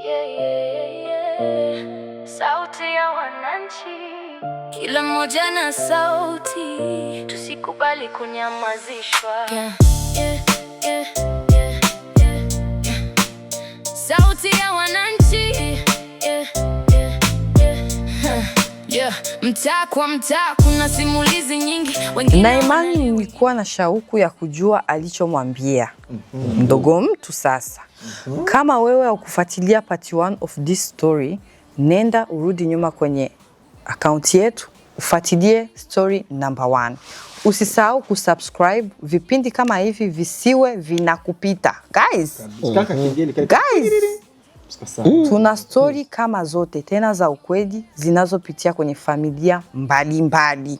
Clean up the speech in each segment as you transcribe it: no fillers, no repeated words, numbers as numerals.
Yeah, yeah, yeah. Sauti ya wananchi, kila mmoja na sauti, tusikubali kunyamazishwa. Yeah. Sauti ya wananchi, yeah. Huh. Yeah. Mtaa kwa mtaa kuna simulizi nyingi, wengine Na imani nilikuwa na shauku ya kujua alichomwambia mdogo mtu. Sasa kama wewe haukufuatilia part 1 of this story, nenda urudi nyuma kwenye akaunti yetu ufuatilie story number 1. Usisahau kusubscribe, vipindi kama hivi visiwe vinakupita guys. Kaka kengele kale. Guys, Sasa. tuna story kama zote tena za ukweli zinazopitia kwenye familia mbalimbali.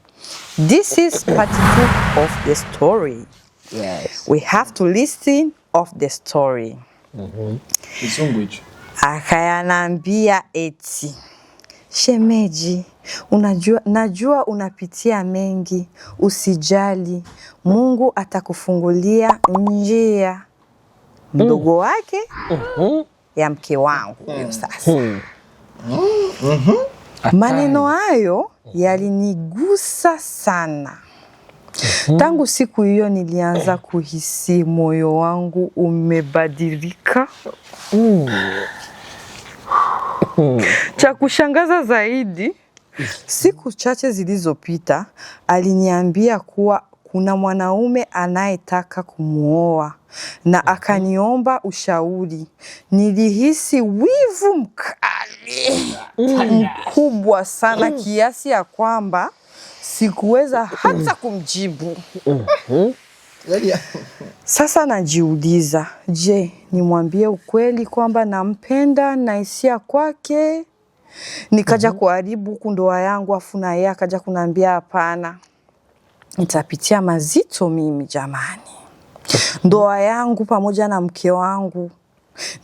This is part 2 of the story. Yes. We have to listen of the story. Kizungu hicho. Akayanambia eti, shemeji, unajua, najua unapitia mengi, usijali, Mungu atakufungulia njia. Mdogo wake ya mke wangu huyo sasa. Maneno hayo yalinigusa sana. Tangu siku hiyo nilianza kuhisi moyo wangu umebadilika. Cha kushangaza zaidi, siku chache zilizopita aliniambia kuwa kuna mwanaume anayetaka kumuoa na akaniomba ushauri. Nilihisi wivu mkali mkubwa sana kiasi ya kwamba sikuweza hata kumjibu. Yaani Sasa najiuliza, je, nimwambie ukweli kwamba nampenda na hisia kwake, nikaja kuharibu huku ndoa yangu, afu na yeye akaja kuniambia hapana, nitapitia mazito mimi jamani, ndoa yangu pamoja na mke wangu,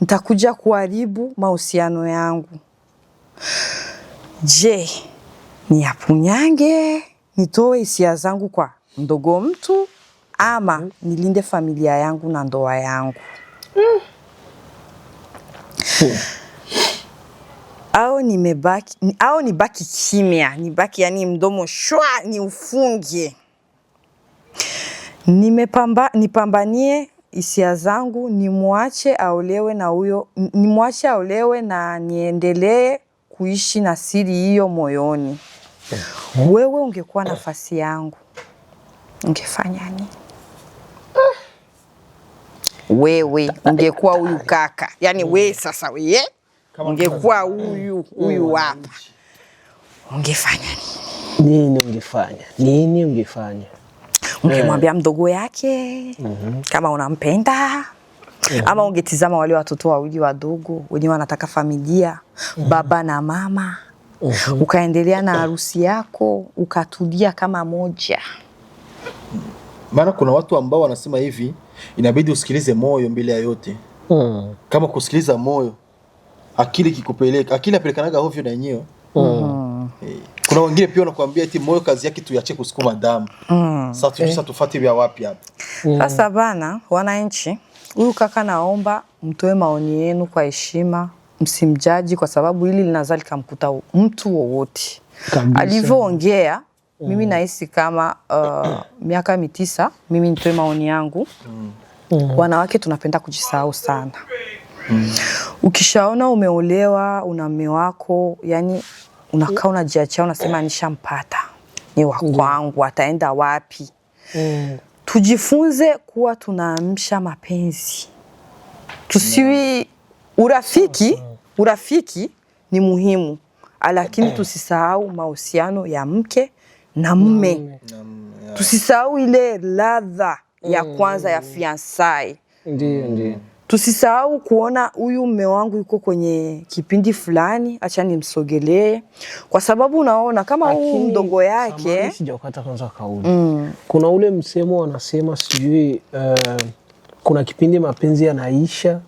nitakuja kuharibu mahusiano yangu. Je, niyapunyange nitoe hisia zangu kwa mdogo mtu ama nilinde familia yangu na ndoa yangu? Au nimebaki au nibaki kimya, nibaki yani mdomo shwa ni ufunge, nipambanie hisia zangu, nimwache aolewe na huyo, nimwache aolewe na niendelee kuishi na siri hiyo moyoni. Wewe ungekuwa nafasi yangu ungefanya nini? Wewe ungekuwa huyu kaka, yani we sasa we ungekuwa huyu huyu hapa ungefanya nini? Nini ungefanya? Nini ungefanya? Ungemwambia mdogo yake kama unampenda ama ungetizama wale watoto wawili wadogo wenye wanataka familia, baba na mama, ukaendelea na harusi yako ukatulia kama moja? Maana kuna watu ambao wanasema hivi, inabidi usikilize moyo mbele ya yote. Kama kusikiliza moyo, akili kikupeleka, akili apelekanaga ovyo na yenyewe. Eh, kuna wengine pia wanakuambia eti moyo kazi yake tuyache kusukuma damu. Sasa sasa tufuate vya wapi hapa? Sasa bana, wananchi, huyu kaka naomba mtoe maoni yenu kwa heshima, msimjaji kwa sababu hili linaweza likamkuta mtu wowote. Kabisa. Alivyoongea mimi nahisi kama miaka 9, mimi nitoe maoni yangu. Wanawake tunapenda kujisahau sana. Ukishaona umeolewa, una mume wako, yani unakaa unajiachia, unasema nishampata, ni wa kwangu, ataenda wapi? Tujifunze kuwa tunaamsha mapenzi, tusiwi urafiki. Urafiki ni muhimu, lakini tusisahau mahusiano ya mke na mume. Tusisahau ile ladha ya kwanza ya fiançailles. Ndio, ndio. Tusisahau kuona huyu mume wangu yuko kwenye kipindi fulani, acha nimsogelee, kwa sababu unaona kama huyu Lakini, mdogo yake samahani, sijakata kwanza kauli. Kuna ule msemo wanasema sijui kuna kipindi mapenzi yanaisha.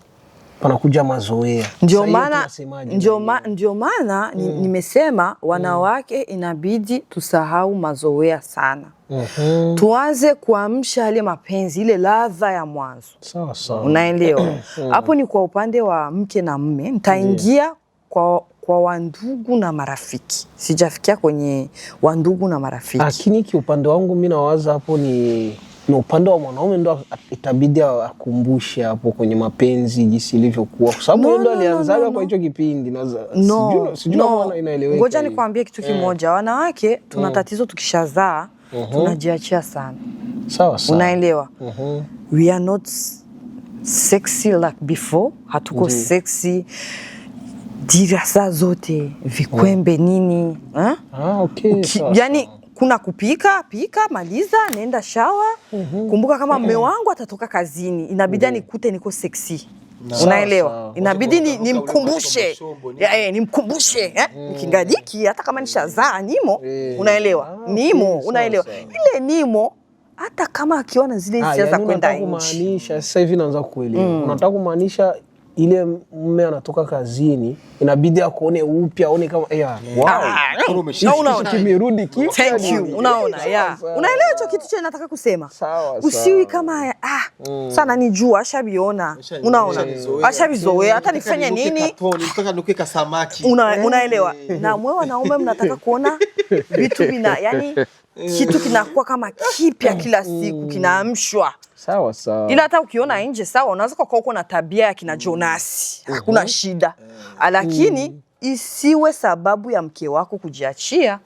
Panakuja mazoea. Ndio Sasa hiyo maana tunasemaje ndio na ndio maana nimesema wanawake inabidi tusahau mazoea sana. Tuanze kuamsha yale mapenzi, ile ladha ya mwanzo. Sawa sawa. Unaelewa? Hapo ni kwa upande wa mke na mme. Nitaingia kwa wandugu na marafiki. Sijafikia kwenye wandugu na marafiki. Lakini kiupande wangu mi nawaza hapo ni upande wa mwanaume ndo itabidi akumbushe hapo kwenye mapenzi jinsi ilivyokuwa, kwa sababu No, yeye ndo no, no, alianzaga no, kwa no. hicho kipindi. No, Sijui no. kama inaeleweka Ngoja hiyo. nikwambie kitu kimoja. Wanawake tuna tatizo, tukishazaa tunajiachia sana. Sawa sawa. Unaelewa? We are not sexy like before. Hatuko sexy dira saa zote vikwembe nini eh? Ah, okay. Sawa, Yani kuna kupika pika, maliza, nenda shower. Kumbuka kama mme wangu atatoka kazini, inabidi anikute niko sexy. Unaelewa? Sawa, sawa. Inabidi Utanuka ule nimkumbushe. mashombo, nini? Ya, nimkumbushe nikingadiki hata kama nishazaa nimo, unaelewa? Ah, okay, Nimo, sawa, unaelewa? sawa. Ile nimo hata kama akiona zile Ah, hisia za yani kwenda unataka nje. kumaanisha sasa hivi naanza kuelewa. Unataka kumaanisha ile mme anatoka kazini inabidi akuone upya, aone kama yeah, wow. Ah, Kama umesha- na unaona? Kimerudi kipya. Thank you. nini? Unaona, Sawa, yeah. sawa. Unaelewa hicho kitu chenye nataka kusema? Sawa, Usiwi sawa. kama sana nijua ashabiona. Unaona? Ashavizoea. Ashavizoea hata Nataka nifanye ninuke nini? katoni, nataka ninuke kasamaki. Unaelewa? Na mwe wanaume mnataka kuona vitu vina yani kitu kinakuwa kama kipya kila siku kinaamshwa. Sawa sawa. Ila hata ukiona nje sawa, unaweza kuwa uko na tabia ya kina Jonasi, hakuna shida, lakini isiwe sababu ya mke wako kujiachia.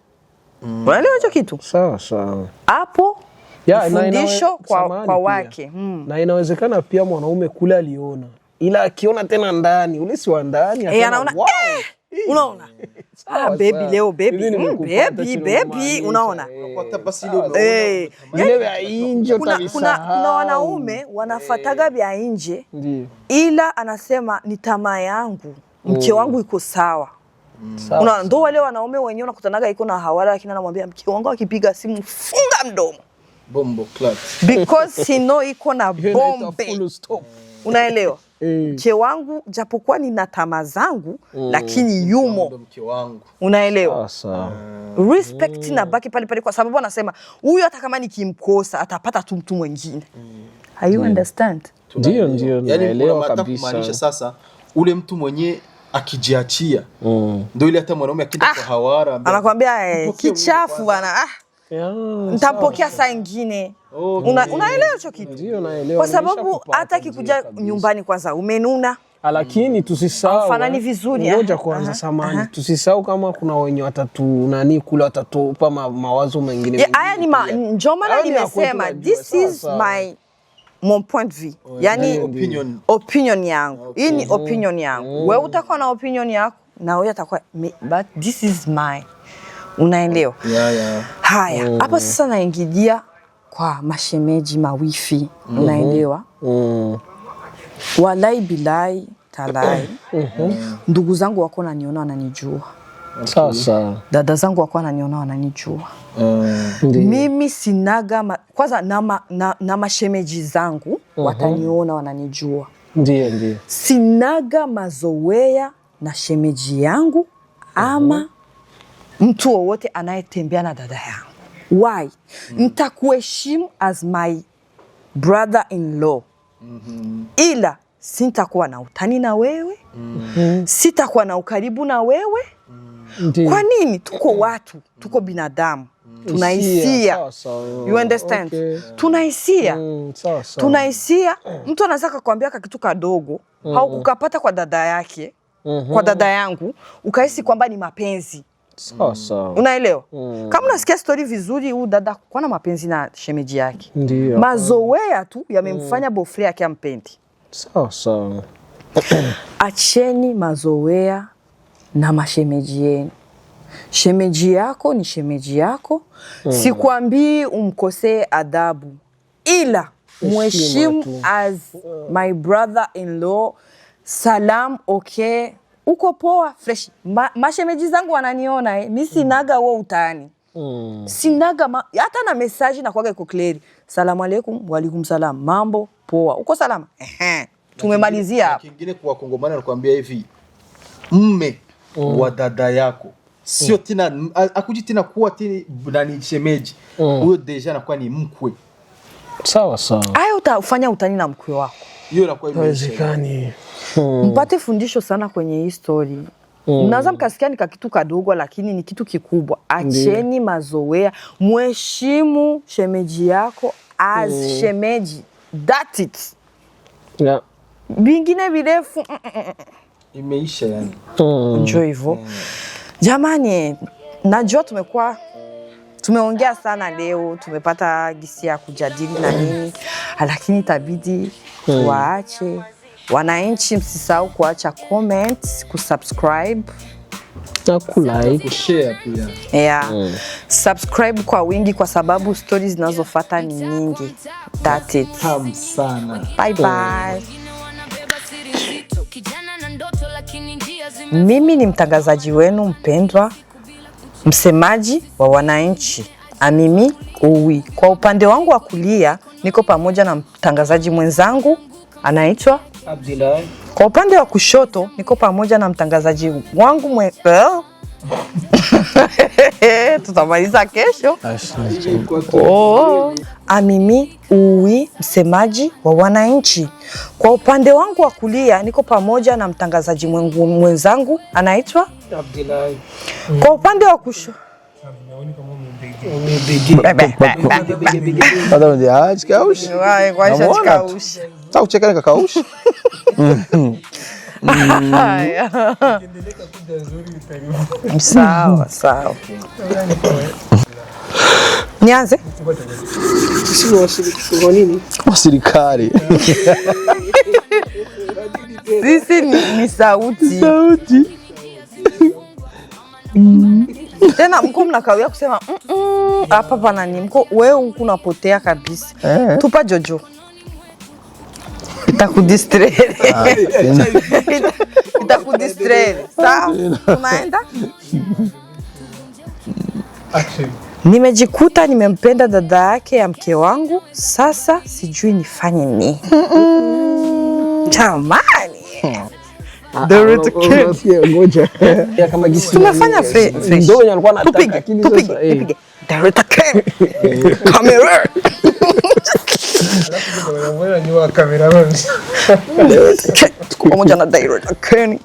Unaelewa hicho kitu Sawa sawa. hapo? Ya, ni na fundisho samahani kwa pia. wake. Na inawezekana pia mwanaume kule aliona, ila akiona tena ndani, ule si wa ndani, Eh, ataona, anaona wow. unaona, Sawa, ah, baby sawa. leo baby, Mimi nimekupata baby chenye baby, unamaanisha, unaona Kwa basi ile umeona, Eh, Vile vya nje kuna utavisahau. wanaume wanafataga vya nje, Ndiyo. ila anasema ni tamaa yangu, mke wangu iko sawa. Sawa. Una, ndo wale wanaume wenyewe unakutanaga iko na hawala, lakini anamwambia mke wangu akipiga simu funga mdomo Bombo clat. because he know iko na Hiyo inaitwa bombe. full stop. Unaelewa? Eh. Mke wangu japokuwa nina tamaa zangu lakini yumo, Ndo mke wangu. unaelewa? Sawa sawa. Respect inabaki pale pale, kwa sababu anasema huyu hata kama nikimkosa atapata tu mtu mwingine. Are you understand? Ndio, ndio, Yaani naelewa unataka kabisa. kumaanisha sasa ule mtu mwenye akijiachia ndo ile hata mwanaume akienda kwa hawara ambaye- Anakwambia Mpokee huyu kichafu kwanza. bana, Yeah, nitampokea saa ingine. Okay. Unaelewa hicho kitu? Ndio, naelewa. Kwa sababu Nimeshakupata, hata ndio akikuja kabisa. nyumbani kwanza umenuna, Lakini tusisahau Hawafanani vizuri, Ngoja aha, kwanza, aha, samani, aha. tusisahau kama kuna wenye watatu nani kule watatupa mawazo mengine Yeah, haya ni ndio maana Hayo ni ya kwetu nimesema najua, this sawa, is sawa. my mon point de vue, yani Opinion. opinion yangu. Hii ni opinion yangu. Wewe utakuwa na opinion yako na wewe atakuwa but this is my, unaelewa? Yeah. Haya, hapa sasa naingilia kwa mashemeji mawifi, unaelewa? Walai bilai talai, ndugu zangu wako naniona wananijua, Sawa sawa. dada zangu wako wananiona wananijua. Ndio. Mimi sinaga kwanza na mashemeji zangu wataniona wananijua. Ndio, ndio. Sinaga mazoea na shemeji yangu ama mtu wowote anayetembea na dada yangu. Why? Nitakuheshimu as my brother in law, ila sintakuwa na utani na wewe, sitakuwa na ukaribu na wewe. Ndio. Kwa nini? Tuko watu, tuko binadamu, tuna hisia. Sawa sawa. You understand? Okay. Tuna hisia, Sawa sawa. tuna hisia. Mtu anaweza kakwambia kakitu kadogo haukukapata kwa dada yake, kwa dada yangu, ukahisi kwamba ni mapenzi. Sawa sawa. Unaelewa? Kama unasikia story vizuri, huyu dada hakuwa na mapenzi na shemeji yake, Ndio. mazoea tu yamemfanya beau-frère yake ampendi. Sawa sawa. Acheni mazoea na mashemeji yenu. Shemeji yako ni shemeji yako. Sikwambii umkosee adabu, ila muheshimu tu. as my brother in law. Salam, okay, uko poa, fresh. Mashemeji zangu wananiona mi sinaga huo utani. Sinaga hata na message nakwaga iko clear. Salamu alaikum, waalaikum salam, mambo poa, uko salama? Ehe. Tumemalizia Na hapo. Kingine kwa Wakongomani anakuambia hivi, mme wa dada yako sio tena, akuji tena kuwa tena nani shemeji huyo, déjà anakuwa ni mkwe. Sawa sawa. Aya, utafanya utani na mkwe wako. Hiyo inakuwa imeisha. Haiwezekani. Mpate fundisho sana kwenye hii story. Mnaweza mkasikia ni kakitu kadogo, lakini ni kitu kikubwa. Acheni mazoea, mheshimu shemeji yako as shemeji. That it. Vingine virefu Imeisha yani. Njo hivyo. Jamani, najua tumeongea sana leo, tumepata gisi ya kujadili na nini, lakini itabidi tuwaache. Wananchi, msisahau kuacha comment, kusubscribe. Na kulike. Kushare pia. Yeah. Subscribe kwa wingi kwa sababu stories zinazofuata ni nyingi. That's it. Tamu sana. Bye bye. Wengine wanabeba siri nzito, kijana na ndoto lakini njia zime Mimi ni mtangazaji wenu mpendwa, msemaji wa wananchi Amimi Uwi. Kwa upande wangu wa kulia niko pamoja na mtangazaji mwenzangu anaitwa Abdullah. Kwa upande wa kushoto niko pamoja na mtangazaji wangu tutamaliza kesho. Oh. Amimi Uwi, msemaji wa wananchi. Kwa upande wangu wa kulia niko pamoja na mtangazaji mwenzangu anaitwa Abdullah. Kwa upande wa kushoto Namuona tu. Sasa kucheka nikakausha. Haya. Sawa sawa. Nianze? Wa serikali. Sisi ni sauti. Sauti. Tena mko mnakawia kusema hapa pana ni mko wewe huku unapotea kabisa. Eh. Tupa Jojo. Itakudistraire. Itakudistraire. Sawa? Tunaenda? Nimejikuta nimempenda dada yake ya mke wangu, sasa sijui nifanye nini. Jamani. Ngoja. Ya kama gisi Tumefanya fresh. Ndio wenye alikuwa anataka, Tupige, lakini tupige, sasa, eh. tupige. Director Ken. Camera. Director Ken. Pamoja na Director Ken.